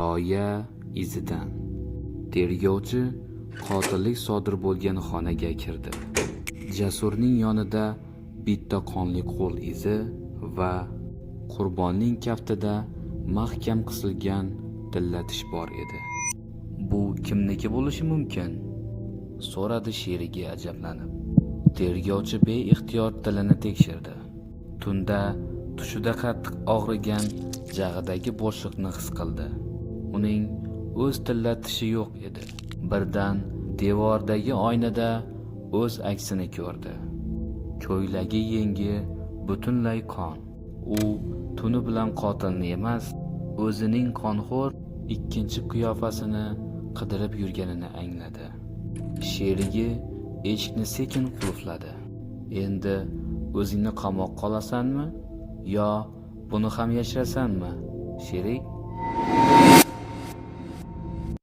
Soya izidan. Tergovchi qotillik sodir bo'lgan xonaga kirdi. Jasurning yonida bitta qonli qo'l izi va qurbonning kaftida mahkam qisilgan tilla tish bor edi. "Bu kimniki bo'lishi mumkin?" so'radi sherigi ajablanib. Tergovchi beixtiyor tilini tekshirdi. Tunda tushida qattiq og'rigan jag'idagi bo'shliqni his qildi. Uning o'z tilla tishi yo'q edi. Birdan devordagi oynada o'z aksini ko'rdi. Ko'ylagi yengi butunlay qon. U tuni bilan qotilni emas, o'zining qonxo'r ikkinchi qiyofasini qidirib yurganini angladi. Sherigi eshikni sekin qulfladi. "Endi o'zingni qamoqqa olasanmi yo buni ham yashirasanmi, sherik?"